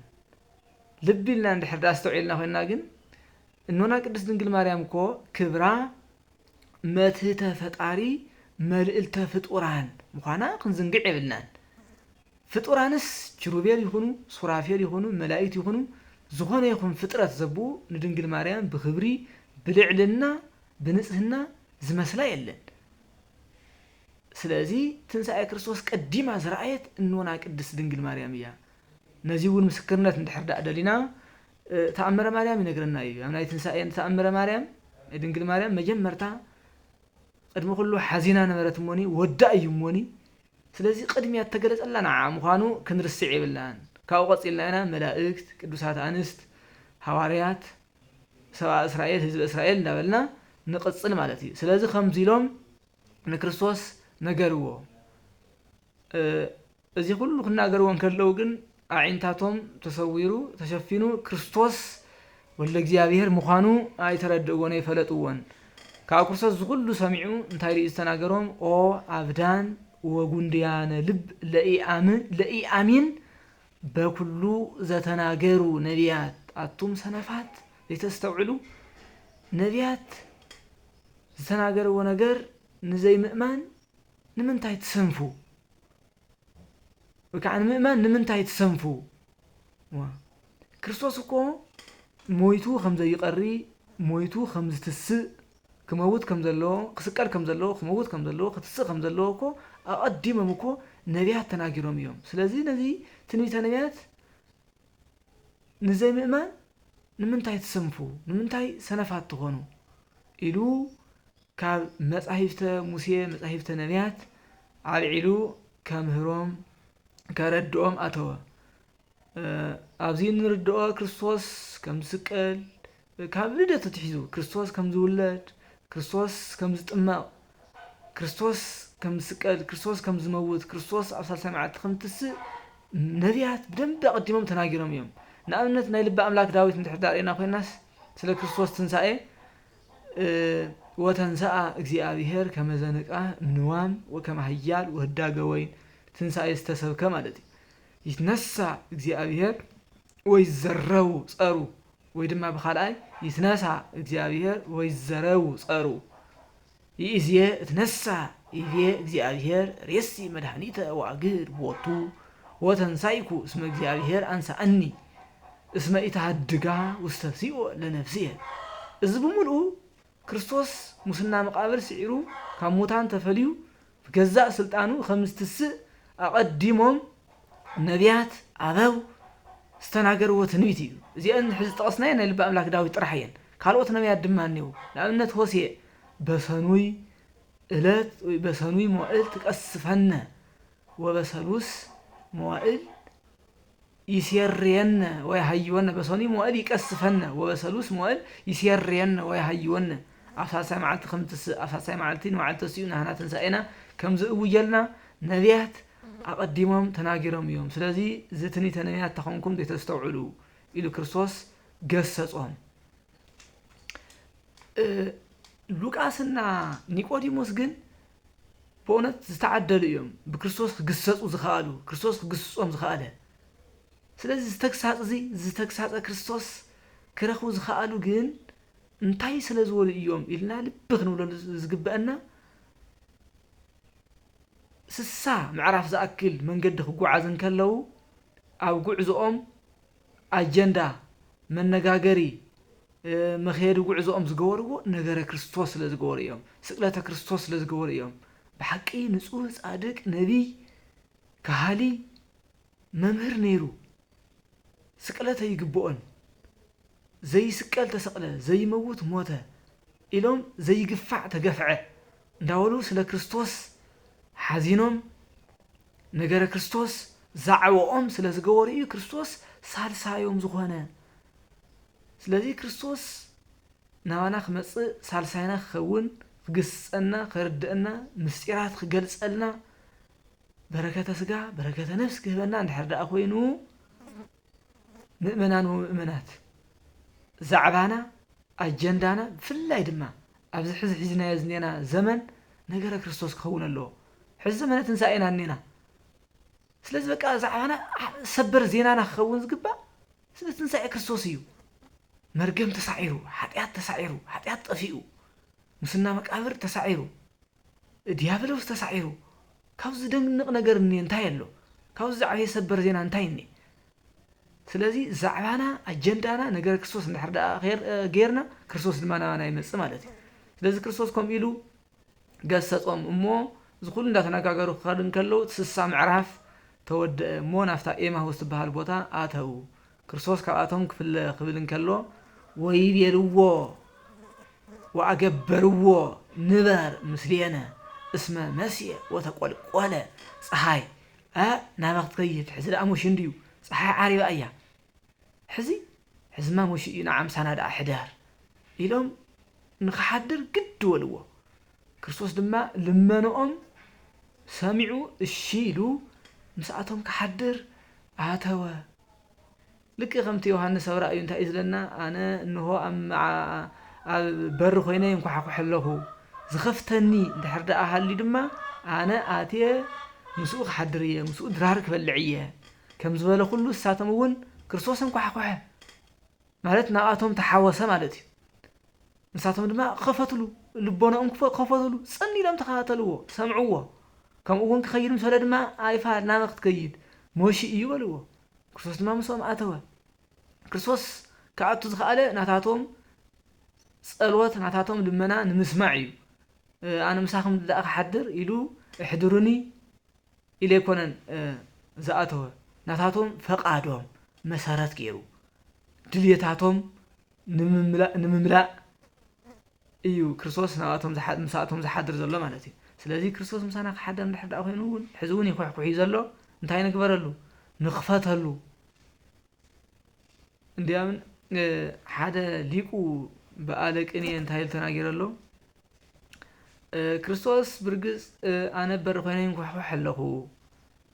ልቢ ኢልና እንድሕር ደኣ ኣስተውዒልና ኮይንና ግን እኖና ቅድስት ድንግል ማርያም እኮ ክብራ መትህተ ፈጣሪ መልእልተ ፍጡራን ምዃና ክንዝንግዕ የብልናን። ፍጡራንስ ኪሩቤል ይኹኑ፣ ሱራፌል ይኹኑ፣ መላእክት ይኹኑ፣ ዝኾነ ይኹን ፍጥረት ዘብኡ ንድንግል ማርያም ብኽብሪ፣ ብልዕልና፣ ብንጽህና ዝመስላ የለን። ስለዚ ትንሳኤ ክርስቶስ ቀዲማ ዝረኣየት እኖና ቅድስት ድንግል ማርያም እያ። ነዚ እውን ምስክርነት እንድሕር ደኣ ደሊና፣ እ፣ ተኣምረ ማርያም ይነግረና እዩ። ኣብ ናይ ትንሳኤ ተኣምረ ማርያም፣ ናይ ድንግል ማርያም መጀመርታ ቅድሚ ኩሉ ሓዚና ነበረት እሞኒ፣ ወዳ እዩ እሞኒ። ስለዚ ቅድሚያ እተገለጸላ ንዓ ምዃኑ ክንርስዕ የብልናን። ካብኡ ቀጺልና ኢና መላእክት፣ ቅዱሳት ኣንስት፣ ሃዋርያት፣ ሰብኣ እስራኤል፣ ህዝቢ እስራኤል እንዳበልና ንቕጽል ማለት እዩ። ስለዚ ከምዚ ኢሎም ንክርስቶስ ነገርዎ። እ፣ እዚ ኩሉ ክናገርዎ እንከለዉ ግን ኣዒንታቶም ተሰዊሩ፣ ተሸፊኑ፣ ክርስቶስ ወልደ እግዚኣብሔር ምዃኑ ኣይተረድእዎን፣ ኣይፈለጥዎን። ካብ ክርስቶስ እዚ ኩሉ ሰሚዑ እንታይ ኢሉ እዩ ዝተናገሮም? "ኦ ኣብዳን ወጉንድያነ ልብ ለኢኣምን፣ ለኢኣሚን በኩሉ ዘተናገሩ ነቢያት፣ ኣቱም ሰነፋት ዘይተስተውዕሉ፣ ነቢያት ዝተናገርዎ ነገር ንዘይምእማን ንምንታይ ትሰንፉ?" ወይ ከዓ ንምእማን ንምንታይ ትሰንፉ? ዋ፣ ክርስቶስ እኮ ሞይቱ ከም ዘይቐሪ፣ ሞይቱ ከም ዝትስእ፣ ክመውት ከም ዘለዎ፣ ክስቀል ከም ዘለዎ፣ ክመውት ከም ዘለዎ፣ ክትስእ ከም ዘለዎ እኮ ኣቐዲሞም እኮ ነቢያት ተናጊሮም እዮም። ስለዚ ነዚ ትንቢተ ነቢያት ንዘይምእማን ንምንታይ ትሰንፉ? ንምንታይ ሰነፋት ትኾኑ? ኢሉ ካብ መጻሕፍተ ሙሴ፣ መጻሕፍተ ነቢያት ኣልዒሉ ከምህሮም፣ ከረድኦም ኣተወ። እ፣ ኣብዚ እንርድኦ ክርስቶስ ከም ዝስቀል፣ ካብ ልደቱ ኣትሒዙ ክርስቶስ ከም ዝውለድ፣ ክርስቶስ ከም ዝጥመቕ፣ ክርስቶስ ከም ዝስቀል፣ ክርስቶስ ከም ዝመውት፣ ክርስቶስ ኣብ ሳልሳይ መዓልቲ ከም ዝትስእ ነቢያት ብደንቢ ኣቐዲሞም ተናጊሮም እዮም። ንኣብነት ናይ ልቢ ኣምላክ ዳዊት እንድሕር ዳርኤና ኮይናስ ስለ ክርስቶስ ትንሳኤ፣ እ፣ "ወተንሰኣ እግዚኣብሔር ከመ ዘንቃ እምንዋም ወከመ ኃያል ወህዳገ ወይን" ትንሳኤ ዝተሰብከ ማለት እዩ። "ይትነሳ እግዚኣብሔር ወይዘረው ጸሩ" ወይ ድማ ብኻልኣይ "ይትነሳ እግዚኣብሔር ወይዘረው ጸሩ" ይእዜ እትነሳ ይቤ እግዚኣብሔር ሬሲ መድኃኒተ ወአግህድ ቦቱ ወተንሳይኩ እስመ እግዚኣብሔር አንሳአኒ እስመ ኢተሃድጋ ውስተ ሲኦል ለነፍስየ። እዚ ብምልኡ ክርስቶስ ሙስና መቃብር ስዒሩ ካብ ሙታን ተፈልዩ ብገዛእ ስልጣኑ ከም ዝትስእ ኣቐዲሞም ነቢያት ኣበው ዝተናገርዎ ትንቢት እዩ። እዚአን ሕዚ ዝጠቐስናዮ ናይ ልቢ ኣምላክ ዳዊት ጥራሕ እየን። ካልኦት ነቢያት ድማ እኒው። ንኣብነት ሆሴዕ በሰኑይ እለት ወይ በሰኑይ መዋእል ትቀስፈነ ወበሰሉስ መዋእል ይሴርየነ ወየሃይወነ። በሰኑይ መዋእል ይቀስፈነ ወበሰሉስ መዋእል ይሴርየነ ወየሃይወነ። ኣብ ሳልሳይ መዓልቲ ከም ትስእ፣ ኣብ ሳልሳይ መዓልቲ ንመዓልቲ ተሲኡ ናህና ትንሳኤና ከም ዝእውጀልና ነቢያት ኣቐዲሞም ተናጊሮም እዮም። ስለዚ እዚ ትንቢተ ነቢያት ተኾንኩም ዘይተስተውዕሉ ኢሉ ክርስቶስ ገሰጾም። እ፣ ሉቃስና ኒቆዲሞስ ግን ብእውነት ዝተዓደሉ እዮም፣ ብክርስቶስ ክግሰጹ ዝኸኣሉ፣ ክርስቶስ ክግስጾም ዝኸኣለ። ስለዚ ዝተግሳጽ እዚ፣ ዝተግሳጸ ክርስቶስ ክረኽቡ ዝኸኣሉ ግን እንታይ ስለ ዝበሉ እዮም ኢልና ልቢ ክንብለሉ ዝግበአና፣ ስሳ ምዕራፍ ዝኣክል መንገዲ ክጓዓዙ እንከለዉ፣ ኣብ ጉዕዞኦም ኣጀንዳ፣ መነጋገሪ፣ እ፣ መኸየዲ ጉዕዞኦም ዝገበርዎ ነገረ ክርስቶስ ስለ ዝገበሩ እዮም። ስቅለተ ክርስቶስ ስለ ዝገበሩ እዮም። ብሓቂ ንጹህ፣ ጻድቅ፣ ነቢይ፣ ከሃሊ፣ መምህር ነይሩ። ስቅለት ኣይግብኦን። ዘይስቀል ተሰቅለ፣ ዘይመውት ሞተ ኢሎም ዘይግፋዕ ተገፍዐ እንዳበሉ ስለ ክርስቶስ ሓዚኖም፣ ነገረ ክርስቶስ ዛዕባኦም ስለ ዝገበሩ እዩ ክርስቶስ ሳልሳዮም ዝኾነ። ስለዚ ክርስቶስ ናባና ክመጽእ፣ ሳልሳይና ክኸውን፣ ክግስጸና፣ ከርድአና፣ ምስጢራት ክገልጸልና፣ በረከተ ስጋ በረከተ ነፍስ ክህበና እንድሕር ደኣ ኮይኑ፣ ምእመናን ወምእመናት፣ ዛዕባና፣ ኣጀንዳና፣ ብፍላይ ድማ ኣብዚ ሕዚ ሒዝናዮ ዝኔና ዘመን ነገረ ክርስቶስ ክኸውን ኣለዎ። ሕዚ ዘመነ ትንሳኤ ኢና እኔና። ስለዚ በቃ ዛዕባና ሰበር ዜናና ክኸውን ዝግባእ ስለ ትንሳኤ ክርስቶስ እዩ። መርገም ተሳዒሩ፣ ሓጢኣት ተሳዒሩ፣ ሓጢኣት ጠፊኡ፣ ሙስና መቃብር ተሳዒሩ፣ ዲያብሎስ ተሳዒሩ። ካብዚ ዘደንቕ ነገር እኔ እንታይ ኣሎ? ካብዚ ዝዓበየ ሰበር ዜና እንታይ እኔ? ስለዚ ዛዕባና፣ ኣጀንዳና ነገረ ክርስቶስ እንድሕር ደኣ ጌር-፣ እ፣ ጌርና፣ ክርስቶስ ድማ ናባና ይመጽእ ማለት እዩ። ስለዚ ክርስቶስ ከምኡ ኢሉ ገሰጾም እሞ፣ እዚ ኩሉ እንዳተነጋገሩ ክኸዱ እንከለዉ፣ እቲ ስሳ ምዕራፍ ተወደአ እሞ፣ ናብታ ኤማሁስ ትበሃል ቦታ ኣተዉ። ክርስቶስ ካብኣቶም ክፍለ ክብል እንከሎ፣ ወይቤልዎ፣ ወኣገበርዎ፣ ንበር ምስሌነ፣ እስመ መስየ ወተቆልቆለ ጸሓይ። እ፣ ናበ ክትከይድ፣ ሕዚ ደኣ ሞሽ እንድዩ፣ ጸሓይ ዓሪባ እያ። ሕዚ፣ ሕዝማ ሞሽ እዩ፣ ንዓ ምሳና ደኣ ሕደር ኢሎም ንኽሓድር ግድ በልዎ። ክርስቶስ ድማ ልመንኦም ሰሚዑ እሺ ኢሉ ምስኣቶም ክሓድር ኣተወ። ልክዕ ከምቲ ዮሃንስ ኣብ ራእዩ እንታይ እዩ ዝለና? ኣነ እንሆ ኣብ መዓ-፣ ኣብ በሪ ኮይነ ይንኳሕኩሕ ኣለኹ። ዝኸፍተኒ እንድሕር ደኣ ሃልዩ ድማ ኣነ ኣትየ ምስኡ ክሓድር እየ፣ ምስኡ ድራር ክበልዕ እየ። ከም ዝበለ ኩሉ ንሳቶም እውን ክርስቶስ ኣንኳሕኮሐ። ማለት ናብኣቶም ተሓወሰ ማለት እዩ። ንሳቶም ድማ ከፈትሉ፣ ልቦናኦም ክፈ-፣ ከፈትሉ፣ ጽን ኢሎም ተኸታተልዎ፣ ሰምዕዎ። ከምኡ እውን ክኸይድ ምስ በለ ድማ ኣይፋል፣ ናበ ክትከይድ? ሞሺ እዩ በልዎ። ክርስቶስ ድማ ምስኦም ኣተወ። ክርስቶስ ክኣቱ ዝኸኣለ ናታቶም ጸሎት፣ ናታቶም ልመና ንምስማዕ እዩ። እ፣ ኣነ ምሳኹም ደኣ ክሓድር ኢሉ እሕድሩኒ ኢሉ ኣይኮነን፣ እ፣ ዝኣተወ። ናታቶም ፈቓዶም መሰረት ገይሩ፣ ድልየታቶም ንምምላእ፣ ንምምላእ እዩ ክርስቶስ ናብኣቶም ዝሓ-፣ ምሳኣቶም ዝሓድር ዘሎ ማለት እዩ። ስለዚ ክርስቶስ ምሳና ክሓድር እንድሕር ደኣ ኮይኑ እውን፣ ሕዚ እውን ይኹሕኩሕ እዩ ዘሎ። እንታይ ንግበረሉ? ንኽፈተሉ። እንዲያም፣ እ፣ ሓደ ሊቁ በዓለ ቅኔ እንታይ ኢሉ ተናጊሩ ኣሎ? እ፣ ክርስቶስ ብርግጽ፣ እ፣ ኣነ በሪ ኮይነ ይንኳሕኳሕ ኣለኹ፣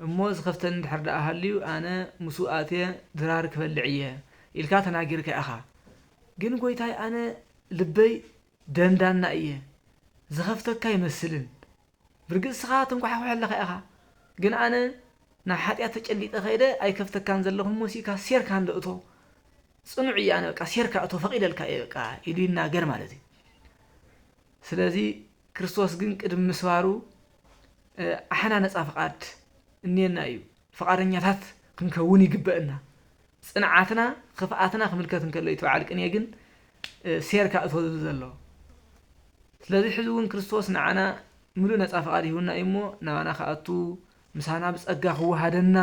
እሞ ዝኸፍተኒ እንድሕር ደኣ ሃልዩ ኣነ ምስኡ ኣትየ ድራር ክበልዕ እየ ኢልካ ተናጊርካ ኢኻ። ግን ጎይታይ ኣነ ልበይ ደንዳና እየ፣ ዝኸፍተካ ኣይመስልን። ብርግጽ ንስኻ ትንኳሕኳሕ ኣለኻ ኢኻ፣ ግን ኣነ ናብ ሓጢኣት ተጨሊጠ ከይደ ኣይከፍተካን ዘለኹ እሞ ሲካ ሴርካ እንዶ እቶ። ጽኑዕ እየ ኣነ በቃ ሴርካ እቶ ፈቒደልካ እየ በቃ ኢሉ ይናገር ማለት እዩ። ስለዚ ክርስቶስ ግን ቅድሚ ምስባሩ፣ እ፣ ኣሕና ነጻ ፍቓድ እኔና እዩ። ፍቓደኛታት ክንከውን ይግበእና። ጽንዓትና፣ ክፍኣትና ክምልከት እንከሎ እዩ እቲ በዓል ቅኔ ግን፣ እ፣ ሴርካ እቶ ዝብል ዘሎ። ስለዚ ሕዚ እውን ክርስቶስ ንዓና ምሉእ ነጻ ፍቓድ ሂቡና እዩ እሞ ናባና ክኣቱ፣ ምሳና ብጸጋ ክወሃደና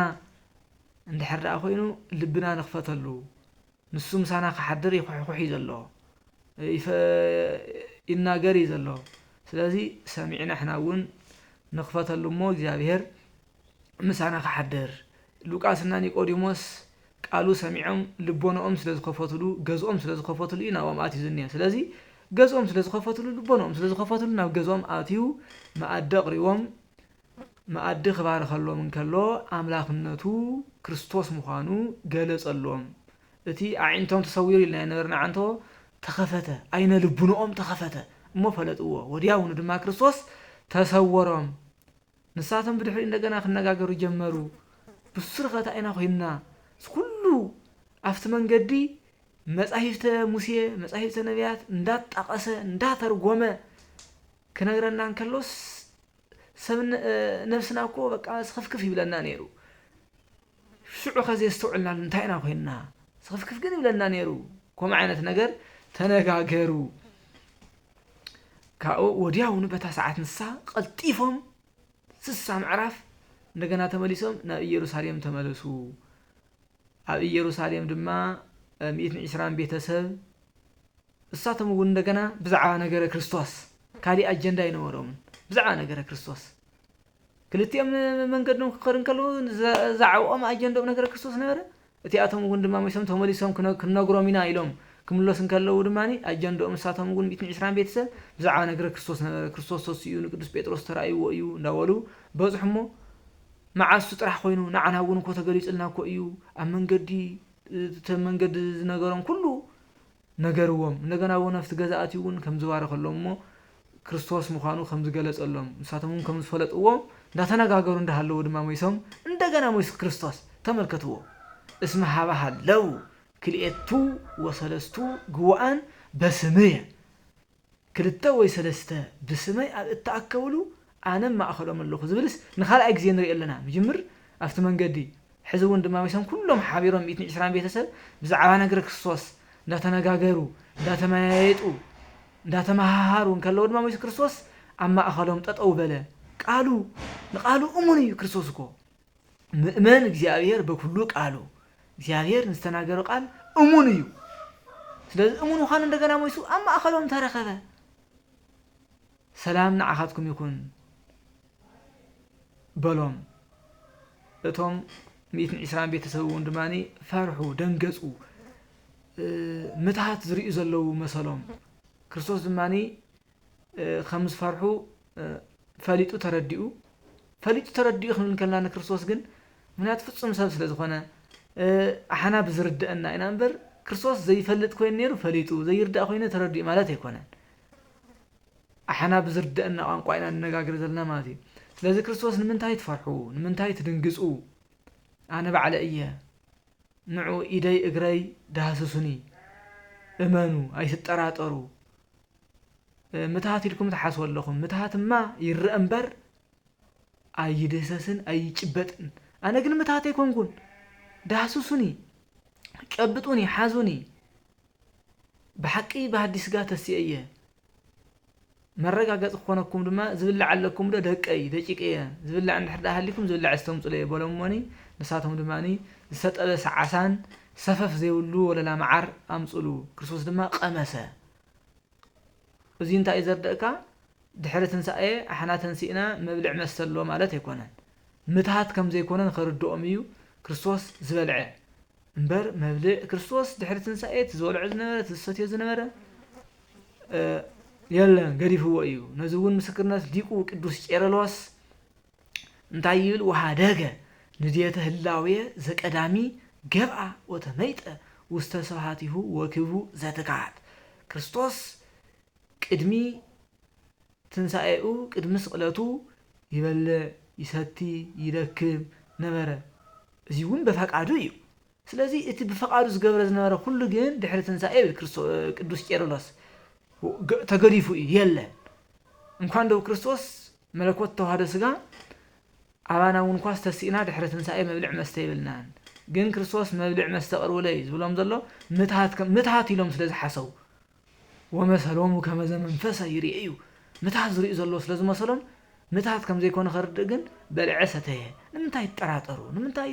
እንድሕር ደኣ ኮይኑ ልብና ንኽፈተሉ። ንሱ ምሳና ክሓድር ይኹሕኹሕ እዩ ዘሎ። ይፈ-፣ ይናገር እዩ ዘሎ። ስለዚ ሰሚዕና ሕና እውን ንኽፈተሉ እሞ እግዚኣብሔር ምሳና ክሓድር። ሉቃስና ኒቆዲሞስ ቃሉ ሰሚዖም ልቦናኦም ስለ ዝኸፈትሉ፣ ገዝኦም ስለ ዝኸፈትሉ እዩ ናብኦም ኣትዩ ዝኒሀ። ስለዚ ገዝኦም ስለ ዝኸፈትሉ፣ ልቦናኦም ስለ ዝኸፈትሉ ናብ ገዝኦም ኣትዩ መኣዲ ኣቕሪቦም፣ መኣዲ ክባርኸሎም እንከሎ ኣምላኽነቱ ክርስቶስ ምዃኑ ገለጸሎም። እቲ ኣዒንቶም ተሰዊሩ ኢልና ነበርና ዓንቶ ተኸፈተ፣ ኣይነ ልቡንኦም ተኸፈተ እሞ ፈለጥዎ። ወዲያውኑ ድማ ክርስቶስ ተሰወሮም። ንሳቶም ብድሕሪኡ እንደገና ክነጋገሩ ጀመሩ። ብሱር ኸታ ኢና ኮይንና። እዚ ኩሉ ኣብቲ መንገዲ መጻሕፍተ ሙሴ፣ መጻሕፍተ ነቢያት እንዳጣቐሰ፣ እንዳተርጎመ ክነግረና እንከሎስ ሰብ ን-፣ ነብስና እኮ በቃ ስኽፍክፍ ይብለና ነይሩ። ሽዑ ከ ዘየስተውዕልናሉ እንታይ ኢና ኮይንና? ስኽፍክፍ ግን ይብለና ነይሩ። ከምኡ ዓይነት ነገር ተነጋገሩ። ካብኡ ወዲያውኑ በታ ሰዓት ንሳ ቀልጢፎም ስሳ ምዕራፍ እንደገና ተመሊሶም ናብ ኢየሩሳሌም ተመለሱ። ኣብ ኢየሩሳሌም ድማ፣ እ፣ ሚእትን ዕስራን ቤተሰብ፣ እሳቶም እውን እንደገና ብዛዕባ ነገረ ክርስቶስ ካሊእ ኣጀንዳ ኣይነበሮምን። ብዛዕባ ነገረ ክርስቶስ ክልቲኦም መንገዶም ክኸዱ እንከለዉ ዘ-፣ ዛዕባኦም ኣጀንዳኦም ነገረ ክርስቶስ ነበረ። እቲኣቶም እውን ድማ መሊሶም ተመሊሶም ክነ-፣ ክንነግሮም ኢና ኢሎም ክምለሱ እንከለዉ ድማ ኣጀንዳኦም እሳቶም እውን ሚእትን ዕስራን ቤተሰብ ብዛዕባ ነገረ ክርስቶስ ነበረ። ክርስቶስ ተሲኡ ንቅዱስ ጴጥሮስ ተራእይዎ እዩ እንዳበሉ በጽሑ እሞ መዓሱ ጥራሕ ኮይኑ ንዓና እውን እኮ ተገሊጹልና እኮ እዩ ኣብ መንገዲ፣ እቲ መንገዲ ዝነገሮም ኩሉ ነገርዎም። እንደገና እውን ኣብቲ ገዛ ኣትዩ እውን ከም ዝባረኸሎም እሞ ክርስቶስ ምዃኑ ከም ዝገለጸሎም ንሳቶም እውን ከም ዝፈለጥዎ እንዳተነጋገሩ እንዳሃለዉ ድማ ሞይሶም እንደገና ሞይሱ ክርስቶስ ተመልከትዎ። እስመ ሀበ ሀለው ክልኤቱ ወሰለስቱ ግዋኣን በስምየ። ክልተ ወይ ሰለስተ ብስመይ ኣብ እተኣከብሉ ኣነ ኣብ ማእኸሎም ኣለኹ ዝብልስ ንኻልኣይ ግዜ ንሪኦ ኣለና። ምጅምር ኣብቲ መንገዲ፣ ሕዚ እውን ድማ መሲሎም ኩሎም ሓቢሮም ሚእትን ዕስራን ቤተሰብ ብዛዕባ ነገረ ክርስቶስ እንዳተነጋገሩ፣ እንዳተመያየጡ፣ እንዳተመሃሃሩ እንከለዉ ድማ መሲሉ ክርስቶስ ኣብ ማእኸሎም ጠጠው በለ። ቃሉ፣ ንቃሉ እሙን እዩ ክርስቶስ እኮ። ምእመን እግዚኣብሔር በኩሉ ቃሉ፣ እግዚኣብሔር ንዝተናገሮ ቃል እሙን እዩ። ስለዚ እሙን ምዃኑ እንደገና ሞይሱ ኣብ ማእኸሎም ተረኸበ። ሰላም ንዓኻትኩም ይኹን በሎም። እቶም ሚእትን ዕስራን ቤተሰብ እውን ድማ ፈርሑ፣ ደንገጹ። እ፣ ምትሃት ዝርእዩ ዘለዉ መሰሎም። ክርስቶስ ድማ እ፣ ከም ዝፈርሑ፣ እ፣ ፈሊጡ ተረዲኡ። ፈሊጡ ተረዲኡ ክንብል ከለና ንክርስቶስ ግን፣ ምኽንያቱ ፍጹም ሰብ ስለ ዝኾነ፣ እ፣ ኣሕና ብዝርድአና ኢና እምበር፣ ክርስቶስ ዘይፈልጥ ኮይኑ ነይሩ ፈሊጡ፣ ዘይርዳእ ኮይኑ ተረዲኡ ማለት ኣይኮነን። ኣሕና ብዝርድአና ቋንቋ ኢና ንነጋገር ዘለና ማለት እዩ። ስለዚ ክርስቶስ ንምንታይ ትፈርሑ? ንምንታይ ትድንግጹ? ኣነ ባዕለ እየ። ንዑ ኢደይ እግረይ ዳህስሱኒ፣ እመኑ፣ ኣይትጠራጠሩ። እ፣ ምትሃት ኢልኩም ትሓስቡ ኣለኹም። ምትሃትማ ይረአ እምበር ኣይድህሰስን ኣይጭበጥን። ኣነ ግን ምትሃት ኣይኮንኩን። ዳህስሱኒ፣ ጨብጡኒ፣ ሓዙኒ። ብሓቂ ብሃዲስ ስጋ ተሲኤ እየ። መረጋገጺ ክኾነኩም ድማ ዝብላዕ ኣለኩም ዶ ደቀይ፣ ደቂቀ እየ። ዝብላዕ እንድሕር ደኣ ሃሊኩም ዝብላዕ እስቲ ኣምጹለይ በሎም እሞኒ፣ ንሳቶም ድማኒ ዝተጠበሰ ዓሳን ሰፈፍ ዘይብሉ ወለላ መዓር ኣምጹሉ። ክርስቶስ ድማ ቀመሰ። እዚ እንታይ እዩ ዘርድእካ? ድሕሪ ትንሳኤ ኣሕና ተንሲእና መብልዕ መስተ ኣሎ ማለት ኣይኮነን። ምትሃት ከም ዘይኮነ ንኸርድኦም እዩ ክርስቶስ ዝበልዐ። እምበር መብልዕ ክርስቶስ ድሕሪ ትንሳኤ እቲ ዝበልዖ ዝነበረ፣ እቲ ዝሰትዮ ዝነበረ፣ እ፣ የለን፣ ገዲፍዎ እዩ። ነዚ እውን ምስክርነት ሊቁ ቅዱስ ቄርሎስ እንታይ ይብል? "ወሃደገ ንድየተ ህላዌ ዘቀዳሚ ገብኣ ወተመይጠ ውስተ ስብሃቲሁ ወክብሩ ዘትካል" ክርስቶስ ቅድሚ ትንሳኤኡ፣ ቅድሚ ስቕለቱ ይበልዕ፣ ይሰቲ፣ ይደክም ነበረ። እዚ እውን ብፈቃዱ እዩ። ስለዚ እቲ ብፈቃዱ ዝገብረ ዝነበረ ኩሉ ግን ድሕሪ ትንሳኤ ይብል ክርስቶ-፣ ቅዱስ ቄርሎስ ገ-፣ ተገዲፉ እዩ፣ የለን። እንኳን ደው ክርስቶስ መለኮት ተዋህዶ ስጋ ኣባና እውን እኳስ ተሲእና ድሕሪ ትንሳኤ መብልዕ መስተ የብልናን። ግን ክርስቶስ መብልዕ መስተ ቅርቡለይ ዝብሎም ዘሎ ምትሃት ከም-፣ ምትሃት ኢሎም ስለ ዝሓሰቡ፣ "ወመሰሎሙ ከመዘ መንፈሰ ይርእዩ"፣ ምትሃት ዝርእዩ ዘለዉ ስለ ዝመሰሎም፣ ምትሃት ከም ዘይኮነ ከርድእ ግን በልዐ ሰተየ። ንምንታይ ትጠራጠሩ? ንምንታይ፣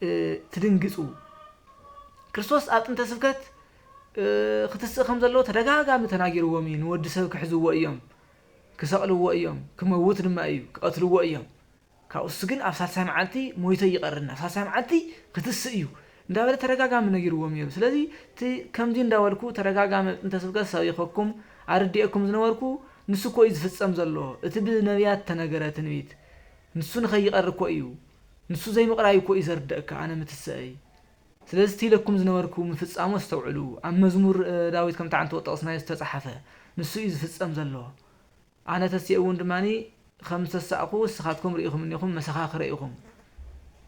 እ፣ ትድንግጹ? ክርስቶስ ኣብ ጥንተ ስብከት፣ እ፣ ክትስእ ከም ዘለዎ ተደጋጋሚ ተናጊርዎም እዩ። ንወዲ ሰብ ክሕዝዎ እዮም፣ ክሰቕልዎ እዮም፣ ክመውት ድማ እዩ፣ ክቐትልዎ እዮም። ካብኡስ ግን ኣብ ሳልሳይ መዓልቲ ሞይቶ ይቐርና፣ ኣብ ሳልሳይ መዓልቲ ክትስእ እዩ እንዳበለ ተደጋጋሚ ነጊርዎም እዩ። ስለዚ እቲ ከምዚ እንዳበልኩ ተደጋጋሚ ኣብ ጥንተ ስብከት ሰቢኸኩም ኣረዲኤኩም ዝነበርኩ ንሱ እኮ እዩ ዝፍጸም ዘሎ። እቲ ብነቢያት ተነገረ ትንቢት ንሱ ንኸይቐር እኮ እዩ። ንሱ ዘይምቕራይ እኮ እዩ ዘርድአካ ኣነ ምትስአይ። ስለዚ እቲ ኢለኩም ዝነበርኩ ምፍጻሙ ኣስተውዕሉ። ኣብ መዝሙር፣ እ፣ ዳዊት ከምቲ ዓንተቦ ጠቕስናዮ ዝተጻሓፈ ንሱ እዩ ዝፍጸም ዘሎ። ኣነ ተሲኤ እውን ድማኒ ከም ዝተሳእኹ ንስኻትኩም ርኢኹም እኒኹም መሰኻኽረ ኢኹም።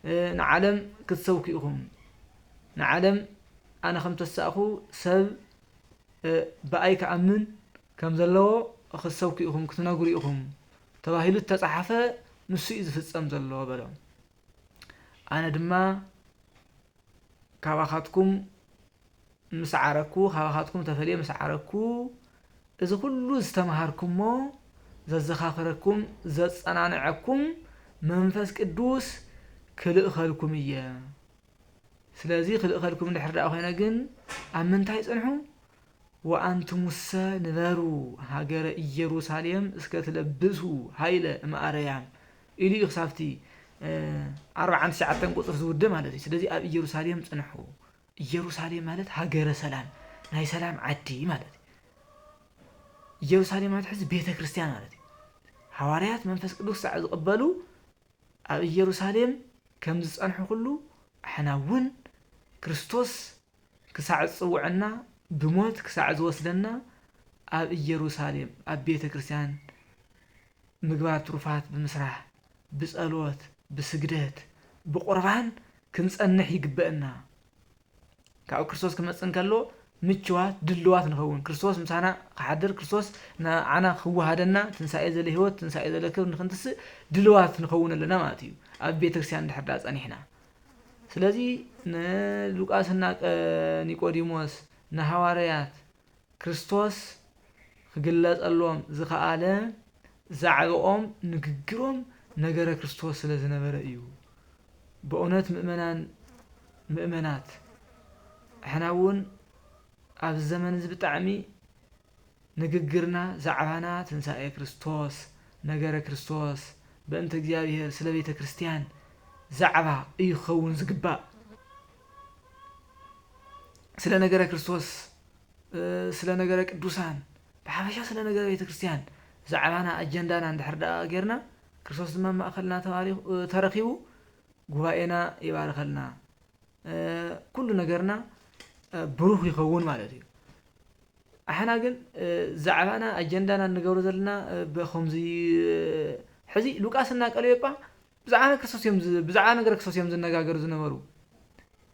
እ፣ ንዓለም ክትሰብኩ ኢኹም። ንዓለም ኣነ ከም ተሳእኹ ሰብ፣ እ፣ ብኣይ ክኣምን ከም ዘለዎ ክትሰብኩ ኢኹም፣ ክትነግሩ ኢኹም ተባሂሉ ዝተጻሓፈ ንሱ እዩ ዝፍጸም ዘሎ በሎም። ኣነ ድማ ካባኻትኩም ምስ ዓረኩ፣ ካባኻትኩም ተፈልየ ምስ ዓረኩ፣ እዚ ኩሉ ዝተምሃርኩሞ ዘዘኻኽረኩም፣ ዘጸናንዐኩም መንፈስ ቅዱስ ክልእኸልኩም እየ። ስለዚ ክልእኸልኩም እንድሕር ደኣ ኮይነ ግን ኣብ ምንታይ ጽንሑ? "ወኣንትሙሰ ንበሩ ሃገረ ኢየሩሳሌም እስከ ትለብሱ ሃይለ እምኣረያም" ኢሉ እዩ ክሳብቲ፣ እ፣ ኣርብዓን ትሽዓተን ቁጽሪ ዝውድእ ማለት እዩ። ስለዚ ኣብ ኢየሩሳሌም ጽንሑ። ኢየሩሳሌም ማለት ሃገረ ሰላም፣ ናይ ሰላም ዓዲ ማለት እዩ። ኢየሩሳሌም ማለት ሕዚ ቤተ ክርስቲያን ማለት እዩ። ሃዋርያት መንፈስ ቅዱስ ክሳዕ ዝቕበሉ ኣብ ኢየሩሳሌም ከም ዝጸንሑ ኩሉ፣ ኣሕና እውን ክርስቶስ ክሳዕ ዝጽውዐና፣ ብሞት ክሳዕ ዝወስደና፣ ኣብ ኢየሩሳሌም፣ ኣብ ቤተ ክርስቲያን ምግባር ትሩፋት ብምስራሕ፣ ብጸሎት፣ ብስግደት፣ ብቁርባን ክንጸንሕ ይግበአና። ካብ ክርስቶስ ክመጽእ እንከሎ ምችዋት፣ ድልዋት ንኸውን። ክርስቶስ ምሳና ክሓድር፣ ክርስቶስ ንዓና ክወሃደና፣ ትንሳኤ ዘለ ህይወት፣ ትንሳኤ ዘለ ክብሪ ንኽንትስእ ድልዋት ንኸውን ኣለና ማለት እዩ፣ ኣብ ቤተክርስትያን እንድሕር ደኣ ጸኒሕና። ስለዚ ንሉቃስና ቀ-፣ ኒቆዲሞስ፣ ንሃዋርያት፣ ክርስቶስ ክግለጸሎም ዝኸኣለ ዛዕባኦም፣ ንግግሮም ነገረ ክርስቶስ ስለ ዝነበረ እዩ። በእውነት ምእመናን፣ ምእመናት፣ ንሕና እውን ኣብዚ ዘመን እዚ ብጣዕሚ ንግግርና፣ ዛዕባና ትንሳኤ ክርስቶስ፣ ነገረ ክርስቶስ፣ በእንተ እግዚኣብሔር፣ ስለ ቤተ ክርስቲያን ዛዕባ እዩ ክኸውን ዝግባእ። ስለ ነገረ ክርስቶስ፣ እ፣ ስለ ነገረ ቅዱሳን፣ ብሓፈሻ ስለ ነገረ ቤተ ክርስቲያን ዛዕባና፣ ኣጀንዳና እንድሕር ደኣ ጌርና፣ ክርስቶስ ድማ ኣብ ማእከልና ተባሪኹ፣ እ፣ ተረኺቡ፣ ጉባኤና ይባርኸልና፣ እ፣ ኩሉ ነገርና፣ እ፣ ብሩኽ ይኸውን ማለት እዩ። ኣሕና ግን፣ እ፣ ዛዕባና፣ ኣጀንዳና እንገብሮ ዘለና፣ እ፣ ብኸምዚ፣ እ፣ ሕዚ ሉቃስ እና ቀለዮጳ ብዛዕባ ክርስቶስ እዮም ዝ-፣ ብዛዕባ ነገረ ክርስቶስ እዮም ዝነጋገሩ ዝነበሩ።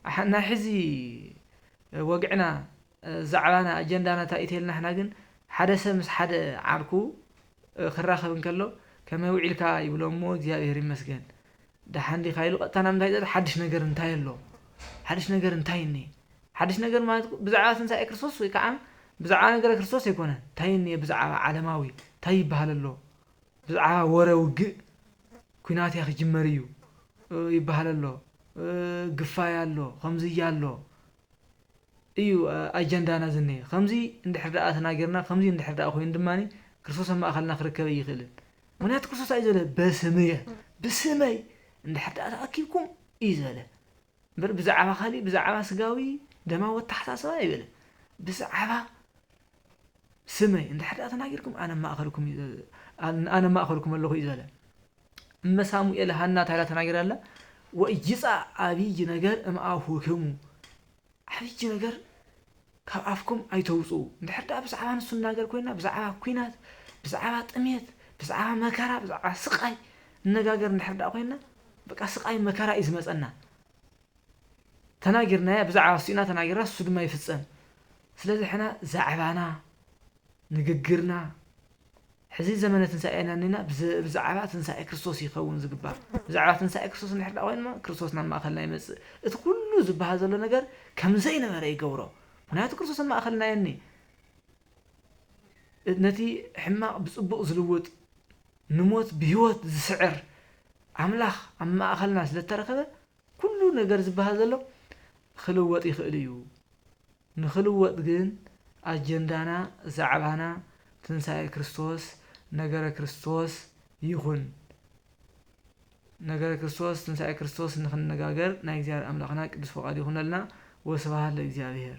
ኣሕ-፣ ናይ ሕዚ ወግዕና፣ ዛዕባና፣ ኣጀንዳና እንታይ እዩ ተይልና፣ ንሕና ግን ሓደ ሰብ ምስ ሓደ ዓርኩ ክራኸብ እንከሎ፣ "ከመይ ውዒልካ?" ይብሎ እሞ፣ "እግዚኣብሔር ይመስገን፣ ደሓን ዲኻ?" ኢሉ ቀጥታ ናብ ምንታይ ይጠ-፣ "ሓድሽ ነገር እንታይ ኣሎ? ሓድሽ ነገር እንታይ እኒአ?" ሓድሽ ነገር ማለት እኮ ብዛዕባ ትንሳኤ ክርስቶስ ወይ ከዓ ብዛዕባ ነገረ ክርስቶስ ኣይኮነን። እንታይ እኒአ ብዛዕባ ዓለማዊ? እንታይ ይበሃል ኣሎ? ብዛዕባ ወረ ውግእ፣ ኲናት እያ ክጅመር እዩ፣ እ፣ ይበሃል ኣሎ፣ እ፣ ግፋይ ኣሎ፣ ከምዚ እያ ኣሎ እዩ፣ እ፣ ኣጀንዳና ዝኒሀ። ከምዚ እንድሕር ደኣ ተናጊርና፣ ከምዚ እንድሕር ደኣ ኮይኑ ድማ ክርስቶስ ኣብ ማእኸልና ክርከብ ኣይኽእልን። ምኽንያቱ ክርስቶስ እንታይ እዩ ዝበለ? "በስምየ፣ ብስመይ እንድሕር ደኣ ተኣኪብኩም" እዩ ዝበለ። እምበር ብዛዕባ ካሊእ፣ ብዛዕባ ስጋዊ ደማዊ ኣተሓሳስባ ኣይበለን። ብዛዕባ ስመይ እንድሕር ደኣ ተናጊርኩም ኣነ ማእኸልኩም እዩ ዘ-፣ ኣነ ማእኸልኩም ኣለኹ እዩ ዘለ። እመ ሳሙኤል ሃና ታይላ ተናጊራ ኣላ፣ "ወኢይጻእ ዓብይ ነገር እምኣፉክሙ፣ ዓብይ ነገር ካብ ኣፍኩም ኣይተውፅኡ። እንድሕር ደኣ ብዛዕባ ንሱ ንናገር ኮይና፣ ብዛዕባ ኲናት፣ ብዛዕባ ጥሜት፣ ብዛዕባ መከራ፣ ብዛዕባ ስቃይ ንነጋገር እንድሕር ደኣ ኮይና፣ በቃ ስቃይ መከራ እዩ ዝመፀና። ተናጊርናያ፣ ብዛዕባ እሱ ኢና ተናጊርና፣ እሱ ድማ ይፍጸም። ስለዚ ሕና ዛዕባና፣ ንግግርና፣ ሕዚ ዘመነ ትንሳኤ ኢና እኒና፣ ብዘ-፣ ብዛዕባ ትንሳኤ ክርስቶስ ይኸውን ዝግባእ። ብዛዕባ ትንሳኤ ክርስቶስ እንድሕር ደኣ ኮይንና፣ ክርስቶስ ናብ ማእኸልና ይመጽእ። እቲ ኩሉ ዝበሃል ዘሎ ነገር ከም ዘይነበረ ይገብሮ። ምኽንያቱ ክርስቶስ ኣብ ማእኸልና እኒ-፣ ነቲ ሕማቕ ብጽቡቕ ዝልውጥ፣ ንሞት ብህይወት ዝስዕር ኣምላኽ ኣብ ማእኸልና ስለ እተረኸበ፣ ኩሉ ነገር ዝበሃል ዘሎ ክልወጥ ይኽእል እዩ። ንኽልወጥ ግን ኣጀንዳና፣ ዛዕባና ትንሳኤ ክርስቶስ፣ ነገረ ክርስቶስ ይኹን። ነገረ ክርስቶስ፣ ትንሳኤ ክርስቶስ ንኽንነጋገር ናይ እግዚኣብሔር ኣምላኽና ቅዱስ ፈቓዱ ይኹነልና። ወስብሐት ለእግዚኣብሔር።